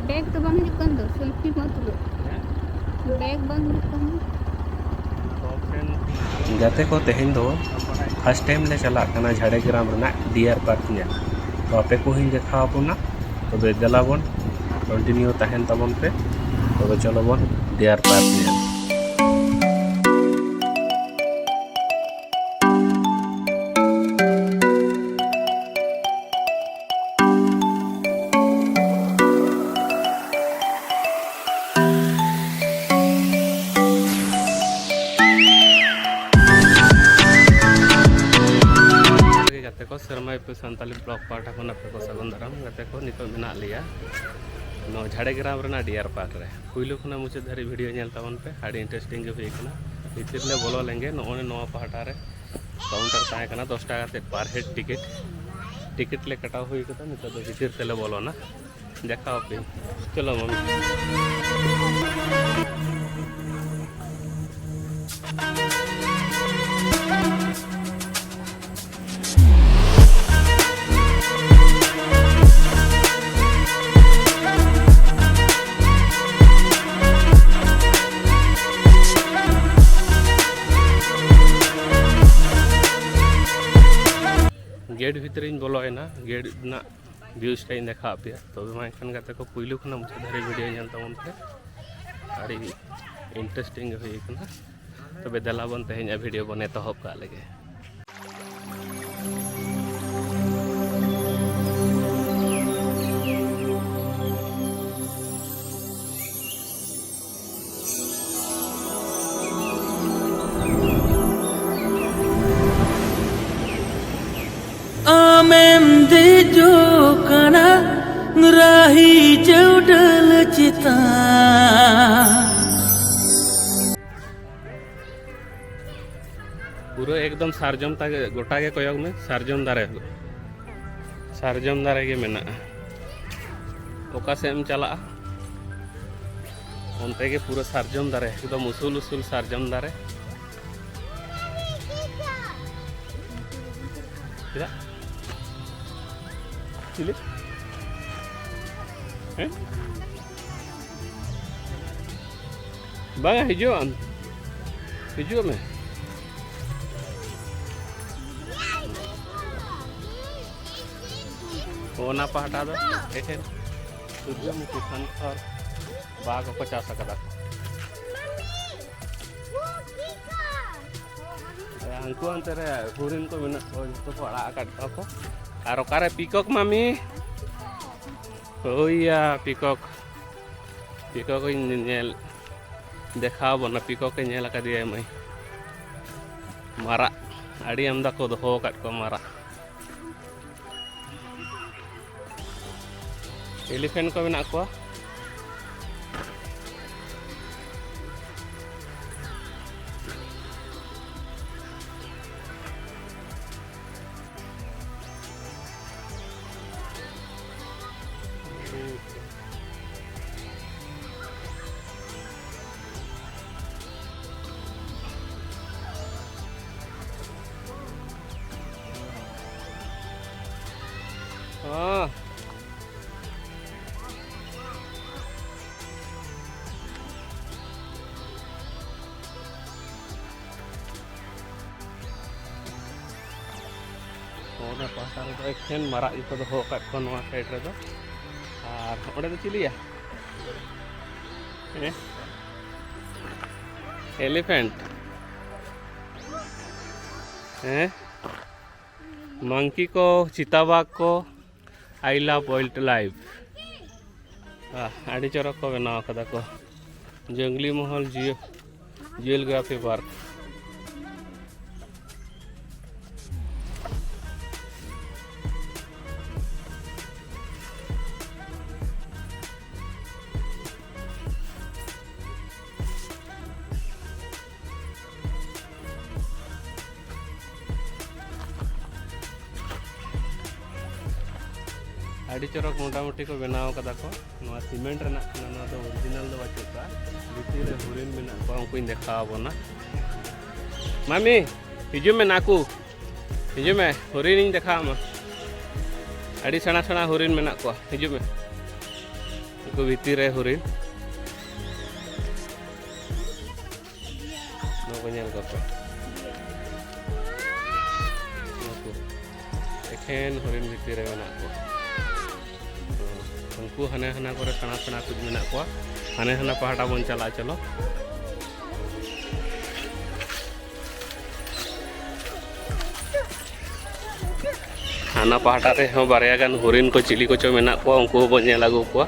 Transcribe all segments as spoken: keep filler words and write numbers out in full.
Bag ᱫᱚ ᱵᱟᱝ ᱦᱤᱡᱩᱜ ᱠᱟᱱ ᱫᱚ, ᱥᱮᱞᱯᱷᱤ ᱢᱟ ᱛᱩᱞᱟᱹᱜ᱾ ᱵᱮᱜᱽ ᱵᱟᱝ ᱦᱤᱡᱩᱜ ᱠᱟᱱ ᱫᱚ᱾ ᱜᱟᱛᱮ ᱠᱚ, ᱛᱮᱦᱮᱧ ᱫᱚ ᱯᱷᱟᱥᱴ ᱴᱟᱭᱤᱢ ᱞᱮ ᱪᱟᱞᱟᱜ ᱠᱟᱱᱟ ᱡᱷᱟᱲᱜᱨᱟᱢ ᱨᱮᱱᱟᱜ ᱰᱤᱭᱟᱨ ᱯᱟᱨᱠ ᱧᱮᱞ᱾ ᱛᱚ ᱟᱯᱮ ᱠᱚᱦᱚᱸᱧ ᱫᱮᱠᱷᱟᱣ ᱟᱵᱚᱱᱟ᱾ ᱛᱚᱵᱮ ᱫᱮᱞᱟ ᱵᱚᱱ ᱠᱚᱱᱴᱤᱱᱤᱭᱩ ᱛᱟᱦᱮᱱ ᱛᱟᱵᱚᱱ ᱯᱮ᱾ ᱛᱚᱵᱮ ᱪᱚᱞᱚ ᱵᱚᱱ ᱰᱤᱭᱟᱨ ᱯᱟᱨᱠ ᱧᱮᱞ᱾ ᱜᱟᱛᱮ ᱠᱚ, ᱥᱮᱨᱢᱟ ᱤᱯᱤᱞ ᱥᱟᱱᱛᱟᱞᱤ ᱵᱞᱚᱜ ᱯᱟᱦᱴᱟ ᱠᱷᱚᱱ ᱟᱯᱮ ᱠᱚ ᱥᱟᱹᱜᱩᱱ ᱫᱟᱨᱟᱢ᱾ ᱜᱟᱛᱮ ᱠᱚ, ᱱᱤᱛᱚᱜ ᱢᱮᱱᱟᱜ ᱞᱮᱭᱟ ᱱᱚᱣᱟ ᱡᱷᱟᱲᱜᱨᱟᱢ ᱨᱮᱱᱟᱜ ᱰᱤᱭᱟᱨ ᱯᱟᱨᱠ ᱨᱮ᱾ ᱯᱩᱭᱞᱩ ᱠᱷᱚᱱᱟᱜ ᱢᱩᱪᱟᱹᱫ ᱫᱷᱟᱹᱨᱤᱡ ᱵᱷᱤᱰᱤᱭᱳ ᱧᱮᱞ ᱛᱟᱵᱚᱱ ᱯᱮ, ᱟᱹᱰᱤ ᱤᱱᱴᱟᱨᱮᱥᱴᱤᱝ ᱜᱮ ᱦᱩᱭ ᱠᱟᱱᱟ᱾ ᱵᱷᱤᱛᱤᱨ ᱞᱮ ᱵᱚᱞᱚ ᱞᱮᱱᱜᱮ᱾ ᱱᱚᱜᱼᱚᱭ ᱱᱚᱣᱟ ᱯᱟᱦᱴᱟ ᱨᱮ ᱠᱟᱣᱩᱱᱴᱟᱨ ᱛᱟᱦᱮᱸ ᱠᱟᱱᱟ, ᱫᱚᱥ ᱴᱟᱠᱟ ᱠᱟᱛᱮ ᱯᱟᱨ ᱦᱮᱰ ᱴᱤᱠᱤᱴ᱾ ᱴᱤᱠᱤᱴ ᱞᱮ ᱠᱟᱴᱟᱣ ᱦᱩᱭ ᱠᱟᱫᱟ᱾ ᱱᱤᱛᱚᱜ ᱫᱚ ᱵᱷᱤᱛᱤᱨ ᱛᱮᱞᱮ ᱵᱚᱞᱚᱱᱟ᱾ ᱫᱮᱠᱷᱟᱣ ᱟᱯᱮ᱾ ᱪᱚᱞᱚ ᱢᱟᱢᱤ᱾ ᱜᱮᱴ ᱵᱷᱤᱛᱨᱤᱧ ᱵᱚᱞᱚᱭᱮᱱᱟ᱾ ᱜᱮᱴ ᱨᱮᱱᱟᱜ ᱵᱷᱤᱭᱩᱡᱽ ᱴᱟᱜ ᱤᱧ ᱫᱮᱠᱷᱟᱣ ᱟᱯᱮᱭᱟ᱾ ᱛᱚᱵᱮ ᱢᱟ ᱮᱱᱠᱷᱟᱱ ᱜᱟᱛᱮ ᱠᱚ, ᱯᱩᱭᱞᱩ ᱠᱷᱚᱱᱟᱜ ᱢᱩᱪᱟᱹᱫ ᱫᱷᱟᱹᱨᱤᱡ ᱵᱷᱤᱰᱤᱭᱳ ᱧᱮᱞ ᱛᱟᱵᱚᱱ ᱯᱮ, ᱟᱹᱰᱤ ᱤᱱᱴᱟᱨᱮᱥᱴᱤᱝ ᱜᱮ ᱦᱩᱭ ᱠᱟᱱᱟ᱾ ᱛᱚᱵᱮ ᱫᱮᱞᱟ ᱵᱚᱱ ᱛᱮᱦᱮᱧᱟᱜ ᱵᱷᱤᱰᱤᱭᱳ ᱵᱚᱱ ᱮᱛᱚᱦᱚᱵ ᱠᱟᱜ ᱞᱮᱜᱮ᱾ ᱟᱢᱮᱢ ᱫᱮᱡᱚᱜ ᱠᱟᱱᱟ ᱨᱟᱦᱤ ᱪᱟᱹᱣᱰᱟᱹᱞ ᱪᱮᱛᱟᱱ᱾ ᱯᱩᱨᱟᱹ ᱮᱠᱫᱚᱢ ᱥᱟᱨᱡᱚᱢ ᱛᱟᱜᱮ, ᱜᱚᱴᱟ ᱜᱮ ᱠᱚᱭᱚᱜ ᱢᱮ, ᱥᱟᱨᱡᱚᱢ ᱫᱟᱨᱮ, ᱥᱟᱨᱡᱚᱢ ᱫᱟᱨᱮ ᱜᱮ ᱢᱮᱱᱟᱜᱼᱟ᱾ ᱚᱠᱟ ᱥᱮᱫ ᱮᱢ ᱪᱟᱞᱟᱜᱼᱟ, ᱚᱱᱛᱮ ᱜᱮ ᱯᱩᱨᱟᱹ ᱥᱟᱨᱡᱚᱢ ᱫᱟᱨᱮ, ᱮᱠᱫᱚᱢ ᱩᱥᱩᱞ ᱩᱥᱩᱞ ᱥᱟᱨᱡᱚᱢ ᱫᱟᱨᱮ᱾ ᱪᱮᱫᱟᱜ? ᱪᱤᱞᱤ? ᱦᱮᱸ? ᱵᱟᱝᱟ, ᱦᱤᱡᱩᱜ ᱟᱢ, ᱦᱤᱡᱩᱜ ᱢᱮ᱾ ᱚᱱᱟ ᱯᱟᱦᱴᱟ ᱫᱚ ᱮᱠᱷᱮᱱ ᱥᱩᱨᱡᱚᱢᱩᱠᱷᱤ, ᱥᱟᱱᱯᱷᱞᱟᱣᱟᱨ, ᱵᱟᱦᱟ ᱠᱚᱠᱚ ᱪᱟᱥ ᱟᱠᱟᱫᱟ᱾ ᱦᱟᱱᱠᱩ ᱦᱟᱱᱛᱮ ᱨᱮ ᱦᱚᱨᱤᱱ ᱠᱚ ᱢᱮᱱᱟᱜ ᱠᱚᱣᱟ, ᱡᱚᱛᱚ ᱠᱚ ᱟᱲᱟᱜ ᱟᱠᱟᱫ ᱠᱚᱣᱟ ᱠᱚ᱾ ᱟᱨ ᱚᱠᱟᱨᱮ ᱯᱤᱠᱚᱠ ᱢᱟᱢᱤ? ᱳᱭᱟ ᱯᱤᱠᱚᱠ, ᱯᱤᱠᱚᱠ ᱤᱧ ᱧᱮᱞ ᱫᱮᱠᱷᱟᱣ ᱵᱚᱱᱟ᱾ ᱯᱤᱠᱚᱠ ᱮ ᱧᱮᱞ ᱟᱠᱟᱫᱮᱭᱟ ᱢᱟᱹᱭ᱾ ᱢᱟᱨᱟᱜ ᱟᱹᱰᱤ ᱟᱢᱫᱟ ᱠᱚ ᱫᱚᱦᱚ ᱟᱠᱟᱫ ᱠᱚᱣᱟ ᱢᱟᱨᱟᱜ᱾ ᱮᱞᱤᱯᱷᱮᱱᱴ ᱠᱚ ᱢᱮᱱᱟᱜ ᱠᱚᱣᱟ᱾ ᱦᱚᱸ᱾ ᱚᱱᱟ ᱯᱟᱦᱴᱟ ᱨᱮᱫᱚ ᱮᱠᱷᱮᱱ ᱢᱟᱨᱟᱜ ᱜᱮᱠᱚ ᱫᱚᱦᱚ ᱟᱠᱟᱫ ᱠᱚᱣᱟ ᱱᱚᱣᱟ ᱥᱟᱭᱤᱰ ᱨᱮᱫᱚ᱾ ᱟᱨ ᱚᱸᱰᱮ ᱫᱚ ᱪᱤᱞᱤᱭᱟ? ᱦᱮᱸ? ᱮᱞᱤᱯᱷᱮᱱᱴ᱾ ᱦᱮᱸ? ᱢᱟᱝᱠᱤ ᱠᱚ, ᱪᱤᱛᱟᱵᱟᱜᱽ ᱠᱚ, I love wild life᱾ ᱟᱦ, ᱟᱹᱰᱤ ᱪᱚᱨᱚᱠ ᱠᱚ ᱵᱮᱱᱟᱣ ᱠᱟᱫᱟ ᱠᱚ᱾ ᱡᱚᱝᱜᱽᱞᱤ ᱢᱚᱦᱚᱞ ᱡᱤᱭᱳ-, ᱡᱤᱭᱳᱞᱚᱜᱨᱟᱯᱷᱤ ᱯᱟᱨᱠ᱾ ᱟᱹᱰᱤ ᱪᱚᱨᱚᱠ ᱢᱚᱴᱟᱢᱩᱴᱤ ᱠᱚ ᱵᱮᱱᱟᱣ ᱠᱟᱫᱟ ᱠᱚ᱾ ᱱᱚᱣᱟ ᱥᱤᱢᱮᱱᱴ ᱨᱮᱱᱟᱜ ᱠᱟᱱᱟ, ᱱᱚᱣᱟ ᱫᱚ ᱚᱨᱤᱡᱤᱱᱟᱞ ᱫᱚ ᱵᱟᱹᱪᱩᱜ ᱠᱟᱜᱼᱟ᱾ ᱵᱷᱤᱛᱤᱨ ᱨᱮ ᱦᱚᱨᱤᱱ ᱢᱮᱱᱟᱜ ᱠᱚᱣᱟ, ᱩᱱᱠᱩᱧ ᱫᱮᱠᱷᱟᱣ ᱟᱵᱚᱱᱟ᱾ ᱢᱟᱢᱤ, ᱦᱤᱡᱩᱜ ᱢᱮ ᱱᱟᱠᱩ, ᱦᱤᱡᱩᱜ ᱢᱮ, ᱦᱚᱨᱤᱱᱤᱧ ᱫᱮᱠᱷᱟᱣ ᱟᱢᱟ᱾ ᱟᱹᱰᱤ ᱥᱮᱬᱟ ᱥᱮᱬᱟ ᱦᱚᱨᱤᱱ ᱢᱮᱱᱟᱜ ᱠᱚᱣᱟ, ᱦᱤᱡᱩᱜ ᱢᱮ᱾ ᱠᱚ ᱵᱷᱤᱛᱤᱨ ᱨᱮ ᱦᱚᱨᱤᱱ᱾ ᱱᱚᱣᱟ ᱠᱚ ᱧᱮᱞ ᱠᱚᱯᱮ᱾ ᱱᱩᱠᱩ ᱮᱠᱷᱮᱱ ᱦᱚᱨᱤᱱ ᱵᱷᱤᱛᱤᱨ ᱨᱮ ᱢᱮᱱᱟᱜ ᱠᱚᱣᱟ᱾ ᱩᱱᱠᱩ ᱦᱟᱱᱮ ᱦᱟᱱᱟ ᱠᱚᱨᱮ ᱥᱮᱬᱟ ᱥᱮᱬᱟ ᱠᱚ ᱢᱮᱱᱟᱜ ᱠᱚᱣᱟ᱾ ᱦᱟᱱᱮ ᱦᱟᱱᱟ ᱯᱟᱦᱴᱟ ᱵᱚᱱ ᱪᱟᱞᱟᱜᱼᱟ, ᱪᱚᱞᱚ᱾ ᱦᱟᱱᱟ ᱯᱟᱦᱴᱟ ᱨᱮᱦᱚᱸ ᱵᱟᱨᱭᱟ ᱜᱟᱱ ᱦᱚᱨᱤᱱ ᱠᱚ ᱪᱤᱞᱤ ᱠᱚᱪᱚ ᱢᱮᱱᱟᱜ ᱠᱚᱣᱟ, ᱩᱱᱠᱩ ᱦᱚᱸᱵᱚᱱ ᱧᱮᱞ ᱟᱹᱜᱩ ᱠᱚᱣᱟ᱾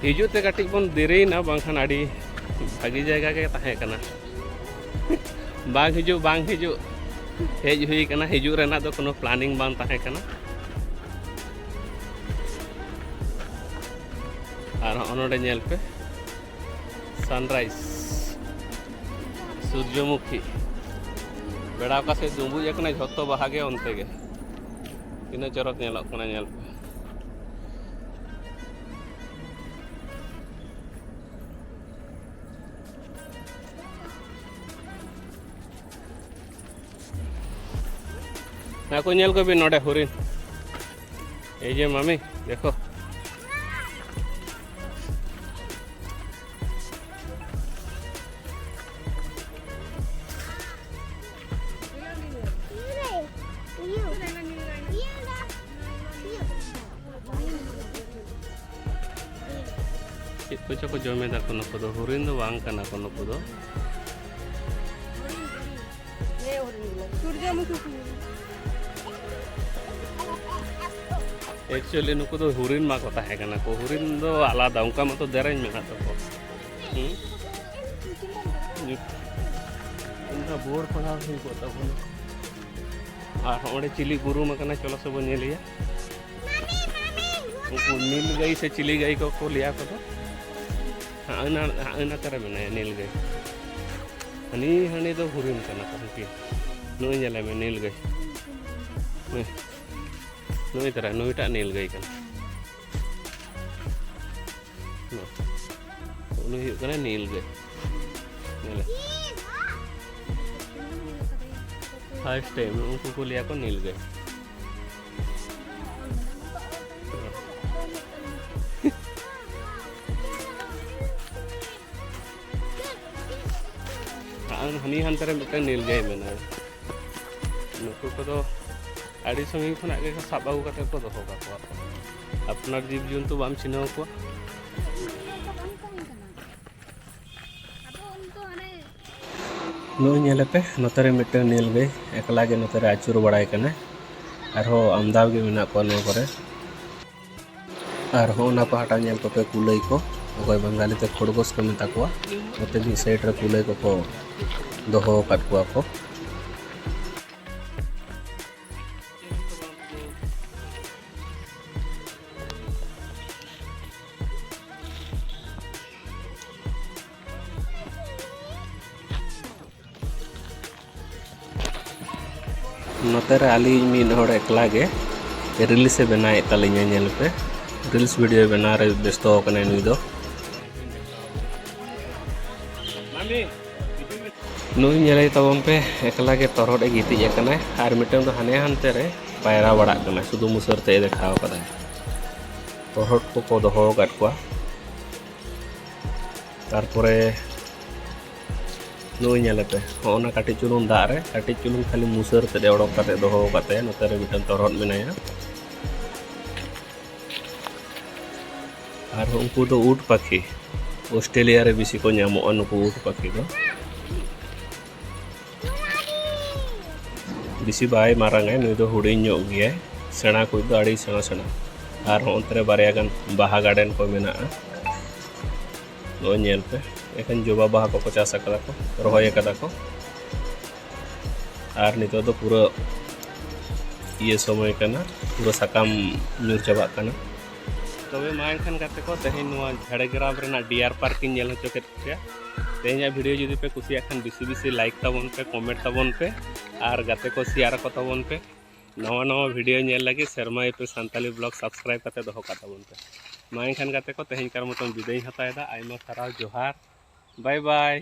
ᱦᱤᱡᱩᱜ ᱛᱮ ᱠᱟᱹᱴᱤᱡ ᱵᱚᱱ ᱫᱮᱨᱤᱭᱮᱱᱟ, ᱵᱟᱝᱠᱷᱟᱱ ᱟᱹᱰᱤ ᱵᱷᱟᱹᱜᱤ ᱡᱟᱭᱜᱟ ᱜᱮ ᱛᱟᱦᱮᱸ ᱠᱟᱱᱟ᱾ ᱵᱟᱝ ᱦᱤᱡᱩᱜ, ᱵᱟᱝ ᱦᱤᱡᱩᱜ, ᱦᱮᱡ ᱦᱩᱭ ᱠᱟᱱᱟ᱾ ᱦᱤᱡᱩᱜ ᱨᱮᱱᱟᱜ ᱫᱚ ᱠᱳᱱᱳ planning ᱵᱟᱝ ᱛᱟᱦᱮᱸ ᱠᱟᱱᱟ᱾ ᱟᱨ ᱦᱚᱸᱜᱼᱚ ᱱᱚᱰᱮ ᱧᱮᱞ ᱯᱮ, sunrise, ᱥᱩᱨᱡᱚᱢᱩᱠᱷᱤ᱾ ᱵᱮᱲᱟ ᱚᱠᱟ ᱥᱮᱫ ᱰᱩᱸᱵᱩᱡ ᱟᱠᱟᱱᱟ, ᱡᱷᱚᱛᱚ ᱵᱟᱦᱟ ᱜᱮ ᱚᱱᱛᱮ ᱜᱮ᱾ ᱛᱤᱱᱟᱹᱜ ᱪᱚᱨᱚᱠ ᱧᱮᱞᱚᱜ ᱠᱟᱱᱟ, ᱧᱮᱞ ᱯᱮ᱾ ᱦᱮᱸ ᱠᱚ, ᱧᱮᱞ ᱠᱚᱵᱤᱱ ᱱᱚᱰᱮ ᱦᱚᱨᱤᱱ᱾ ᱮᱭ ᱡᱮ ᱢᱟᱢᱤ, ᱫᱮᱠᱷᱚ᱾ ᱪᱮᱫ ᱠᱚᱪᱚ ᱠᱚ ᱡᱚᱢᱮᱫᱟ ᱠᱚ ᱱᱩᱠᱩ ᱫᱚ᱾ ᱦᱚᱨᱤᱱ ᱫᱚ ᱵᱟᱝ ᱠᱟᱱᱟ ᱠᱚ ᱱᱩᱠᱩ ᱫᱚ᱾ ᱥᱩᱨᱡᱚᱢᱩᱠᱷᱤ ᱯᱷᱩᱞ᱾ Actually ᱱᱩᱠᱩ ᱫᱚ ᱦᱚᱨᱤᱱ ᱢᱟ ᱠᱚ ᱛᱟᱦᱮᱸ ᱠᱟᱱᱟ ᱠᱚ᱾ ᱦᱚᱨᱤᱱ ᱫᱚ ᱟᱞᱟᱫᱟ, ᱚᱱᱠᱟ ᱢᱟᱛᱚ ᱫᱮᱨᱮᱧ ᱢᱮᱱᱟᱜ ᱛᱟᱠᱚ᱾ ᱦᱩᱸ? ᱚᱱᱠᱟ ᱵᱳᱨᱰ ᱯᱟᱲᱦᱟᱣ ᱦᱩᱭ ᱠᱚᱜ ᱛᱟᱵᱚᱱᱟ᱾ ᱟᱨ ᱚᱸᱰᱮ ᱪᱤᱞᱤ ᱵᱩᱨᱩᱢ ᱟᱠᱟᱱᱟ, ᱪᱚᱞᱚ ᱥᱮ ᱵᱚᱱ ᱧᱮᱞᱮᱭᱟ᱾ ᱩᱱᱠᱩ ᱱᱤᱞ ᱜᱟᱹᱭ ᱥᱮ ᱪᱤᱞᱤ ᱜᱟᱹᱭ ᱠᱚ ᱠᱚ ᱞᱟᱹᱭᱟ ᱠᱚ ᱫᱚ᱾ ᱦᱟᱸᱜ ᱚᱱᱟ, ᱦᱟᱸᱜ ᱚᱱᱟ ᱠᱚᱨᱮ ᱢᱮᱱᱟᱭᱟ ᱱᱤᱞ ᱜᱟᱹᱭ᱾ ᱦᱟᱹᱱᱤ, ᱦᱟᱹᱱᱤ ᱫᱚ ᱦᱚᱨᱤᱱ ᱠᱟᱱᱟ ᱠᱚ ᱩᱱᱠᱤᱱ᱾ ᱱᱩᱭ ᱧᱮᱞᱮ ᱢᱮ, ᱱᱤᱞ ᱜᱟᱹᱭ᱾ ᱦᱮᱸ᱾ ᱱᱩᱭ ᱛᱟᱨᱟ, ᱱᱩᱭᱴᱟᱜ ᱱᱤᱞ ᱜᱟᱹᱭ ᱠᱟᱱᱟ᱾ ᱱᱩᱭ᱾ ᱩᱱᱤ ᱦᱩᱭᱩᱜ ᱠᱟᱱᱟ ᱱᱤᱞ ᱜᱟᱹᱭ᱾ ᱧᱮᱞᱮ᱾ ᱯᱷᱟᱥᱴ ᱴᱟᱭᱤᱢ ᱩᱱᱠᱩ ᱠᱚ ᱞᱟᱹᱭᱟ ᱠᱚ ᱱᱤᱞ ᱜᱟᱹᱭ᱾ ᱟᱨ ᱦᱟᱹᱱᱤ ᱦᱟᱱᱛᱮ ᱨᱮ ᱢᱤᱫᱴᱟᱝ ᱱᱤᱞ ᱜᱟᱹᱭ ᱢᱮᱱᱟᱭᱟ᱾ ᱱᱩᱠᱩ ᱠᱚᱫᱚ ᱟᱹᱰᱤ ᱥᱟᱺᱜᱤᱧ ᱠᱷᱚᱱᱟᱜ ᱜᱮ ᱥᱟᱵ ᱟᱹᱜᱩ ᱠᱟᱛᱮ ᱠᱚ ᱫᱚᱦᱚ ᱠᱟᱠᱚᱣᱟ᱾ ᱟᱯᱱᱟᱨ ᱡᱤᱵᱽ ᱡᱚᱱᱛᱩ ᱵᱟᱢ ᱪᱤᱱᱦᱟᱹᱣ ᱠᱚᱣᱟ᱾ ᱱᱚᱜᱼᱚᱭ ᱧᱮᱞᱮᱯᱮ, ᱱᱚᱛᱮ ᱨᱮ ᱢᱤᱫᱴᱟᱝ ᱱᱤᱞ ᱜᱟᱹᱭ ᱮᱠᱞᱟ ᱜᱮ ᱱᱚᱛᱮ ᱨᱮ ᱟᱹᱪᱩᱨ ᱵᱟᱲᱟᱭ ᱠᱟᱱᱟᱭ᱾ ᱟᱨᱦᱚᱸ ᱟᱢᱫᱟ ᱜᱮ ᱢᱮᱱᱟᱜ ᱠᱚᱣᱟ ᱱᱚᱣᱟ ᱠᱚᱨᱮ᱾ ᱟᱨ ᱦᱚᱸ ᱚᱱᱟ ᱯᱟᱦᱴᱟ ᱧᱮᱞ ᱠᱚᱯᱮ ᱠᱩᱞᱟᱹᱭ ᱠᱚ, ᱚᱠᱚᱭ ᱵᱟᱝᱜᱟᱞᱤ ᱛᱮ ᱠᱷᱚᱨᱜᱳᱥ ᱠᱚ ᱢᱮᱛᱟ ᱠᱚᱣᱟ᱾ ᱱᱚᱛᱮ ᱢᱤᱫ ᱥᱟᱭᱤᱰ ᱨᱮ ᱠᱩᱞᱟᱹᱭ ᱠᱚᱠᱚ ᱫᱚᱦᱚ ᱟᱠᱟᱫ ᱠᱚᱣᱟ ᱠᱚ᱾ ᱱᱚᱛᱮ ᱨᱮ ᱟᱹᱞᱤᱧ ᱢᱤᱫ ᱦᱚᱲ ᱮᱠᱞᱟ ᱜᱮ ᱨᱤᱞᱥ ᱮ ᱵᱮᱱᱟᱣᱮᱫ ᱛᱟᱹᱞᱤᱧᱟ, ᱧᱮᱞ ᱯᱮ, ᱨᱤᱞᱥ ᱵᱷᱤᱰᱤᱭᱳ ᱵᱮᱱᱟᱣ ᱨᱮ ᱵᱮᱥᱛᱚ ᱟᱠᱟᱱᱟᱭ ᱱᱩᱭ ᱫᱚ᱾ ᱱᱩᱭ ᱧᱮᱞᱮ ᱛᱟᱵᱚᱱ ᱯᱮ, ᱮᱠᱞᱟ ᱜᱮ ᱛᱚᱨᱦᱚᱫ ᱮ ᱜᱤᱛᱤᱡ ᱟᱠᱟᱱᱟᱭ, ᱟᱨ ᱢᱤᱫᱴᱟᱝ ᱫᱚ ᱦᱟᱱᱮ ᱦᱟᱱᱛᱮ ᱨᱮ ᱯᱟᱭᱨᱟ ᱵᱟᱲᱟᱜ ᱠᱟᱱᱟᱭ, ᱥᱩᱫᱷᱩ ᱢᱩᱥᱟᱹᱨ ᱛᱮ ᱮ ᱫᱮᱠᱷᱟᱣ ᱠᱟᱫᱟᱭ᱾ ᱛᱚᱨᱦᱚᱫ ᱠᱚᱠᱚ ᱫᱚᱦᱚ ᱟᱠᱟᱫ ᱠᱚᱣᱟ᱾ ᱛᱟᱨᱯᱚᱨᱮ ᱱᱩᱭ ᱧᱮᱞᱮ ᱯᱮ, ᱦᱚᱸᱜᱼᱚ ᱱᱟ ᱠᱟᱹᱴᱤᱡ ᱪᱩᱞᱩᱝ ᱫᱟᱜ ᱨᱮ ᱠᱟᱹᱴᱤᱡ ᱪᱩᱞᱩᱝ ᱠᱷᱟᱹᱞᱤ ᱢᱩᱥᱟᱹᱨ ᱛᱮᱫ ᱮ ᱚᱰᱚᱠ ᱠᱟᱛᱮ ᱫᱚᱦᱚ ᱟᱠᱟᱫ ᱛᱟᱭᱟ᱾ ᱱᱚᱛᱮ ᱨᱮ ᱢᱤᱫᱴᱟᱝ ᱛᱚᱨᱦᱚᱫ ᱢᱮᱱᱟᱭᱟ᱾ ᱟᱨ ᱩᱱᱠᱩ ᱫᱚ ᱩᱴ ᱯᱟᱠᱷᱤ, ᱚᱥᱴᱨᱮᱞᱤᱭᱟ ᱨᱮ ᱵᱮᱥᱤ ᱠᱚ ᱧᱟᱢᱚᱜᱼᱟ ᱱᱩᱠᱩ ᱩᱴ ᱯᱟᱠᱷᱤ ᱫᱚ᱾ ᱵᱮᱥᱤ ᱵᱟᱭ ᱢᱟᱨᱟᱝᱟᱭ, ᱱᱩᱭ ᱫᱚ ᱦᱩᱰᱤᱧ ᱧᱚᱜ ᱜᱮᱭᱟᱭ, ᱥᱮᱬᱟ ᱠᱚ ᱫᱚ ᱟᱹᱰᱤ ᱥᱮᱬᱟ ᱥᱮᱬᱟ᱾ ᱟᱨ ᱦᱚᱸ ᱚᱱᱛᱮ ᱨᱮ ᱵᱟᱨᱭᱟ ᱜᱟᱱ ᱵᱟᱦᱟ ᱜᱟᱨᱰᱮᱱ ᱠᱚ ᱢᱮᱱᱟᱜᱼᱟ᱾ ᱱᱚᱜᱼᱚᱭ ᱧᱮᱞ ᱯᱮ, ᱮᱠᱷᱮᱱ ᱡᱚᱵᱟ ᱵᱟᱦᱟ ᱠᱚᱠᱚ ᱪᱟᱥ ᱟᱠᱟᱫᱟ ᱠᱚ, ᱨᱚᱦᱚᱭ ᱟᱠᱟᱫᱟ ᱠᱚ᱾ ᱟᱨ ᱱᱤᱛᱚᱜ ᱫᱚ ᱯᱩᱨᱟᱹ ᱤᱭᱟᱹ ᱥᱚᱢᱚᱭ ᱠᱟᱱᱟ, ᱯᱩᱨᱟᱹ ᱥᱟᱠᱟᱢ ᱧᱩᱨ ᱪᱟᱵᱟᱜ ᱠᱟᱱᱟ᱾ ᱛᱚᱵᱮ ᱢᱟ ᱮᱱᱠᱷᱟᱱ ᱜᱟᱛᱮ ᱠᱚ, ᱛᱮᱦᱮᱧ ᱱᱚᱣᱟ ᱡᱷᱟᱲᱜᱨᱟᱢ ᱨᱮᱱᱟᱜ ᱰᱤᱭᱟᱨ ᱯᱟᱨᱠ ᱤᱧ ᱧᱮᱞ ᱦᱚᱪᱚ ᱠᱮᱫ ᱯᱮᱭᱟ᱾ ᱛᱮᱦᱮᱧᱟᱜ ᱵᱷᱤᱰᱤᱭᱳ ᱡᱩᱫᱤ ᱯᱮ ᱠᱩᱥᱤᱭᱟᱜ ᱠᱷᱟᱱ, ᱵᱮᱥᱤ ᱵᱮᱥᱤ ᱞᱟᱭᱤᱠ ᱛᱟᱵᱚᱱ ᱯᱮ, ᱠᱚᱢᱮᱱᱴ ᱛᱟᱵᱚᱱ ᱯᱮ, ᱟᱨ ᱜᱟᱛᱮ ᱠᱚ ᱥᱮᱭᱟᱨ ᱟᱠᱚ ᱛᱟᱵᱚᱱ ᱯᱮ᱾ ᱱᱟᱣᱟ ᱱᱟᱣᱟ ᱵᱷᱤᱰᱤᱭᱳ ᱧᱮᱞ ᱞᱟᱹᱜᱤᱫ ᱥᱮᱨᱢᱟ F M Santali blog subscribe ᱠᱟᱛᱮ ᱫᱚᱦᱚ ᱠᱟᱜ ᱛᱟᱵᱚᱱ ᱯᱮ᱾ ᱢᱟ ᱮᱱᱠᱷᱟᱱ ᱜᱟᱛᱮ ᱠᱚ, ᱛᱮᱦᱮᱧ ᱠᱟᱨ ᱢᱚᱛᱚᱱ ᱵᱤᱫᱟᱹᱭ ᱤᱧ ᱦᱟᱛᱟᱣ ᱮᱫᱟ᱾ ᱟᱭᱢᱟ ᱥᱟᱨᱦᱟᱣ, ᱡᱚᱦᱟᱨ, ᱵᱟᱭ ᱵᱟᱭ᱾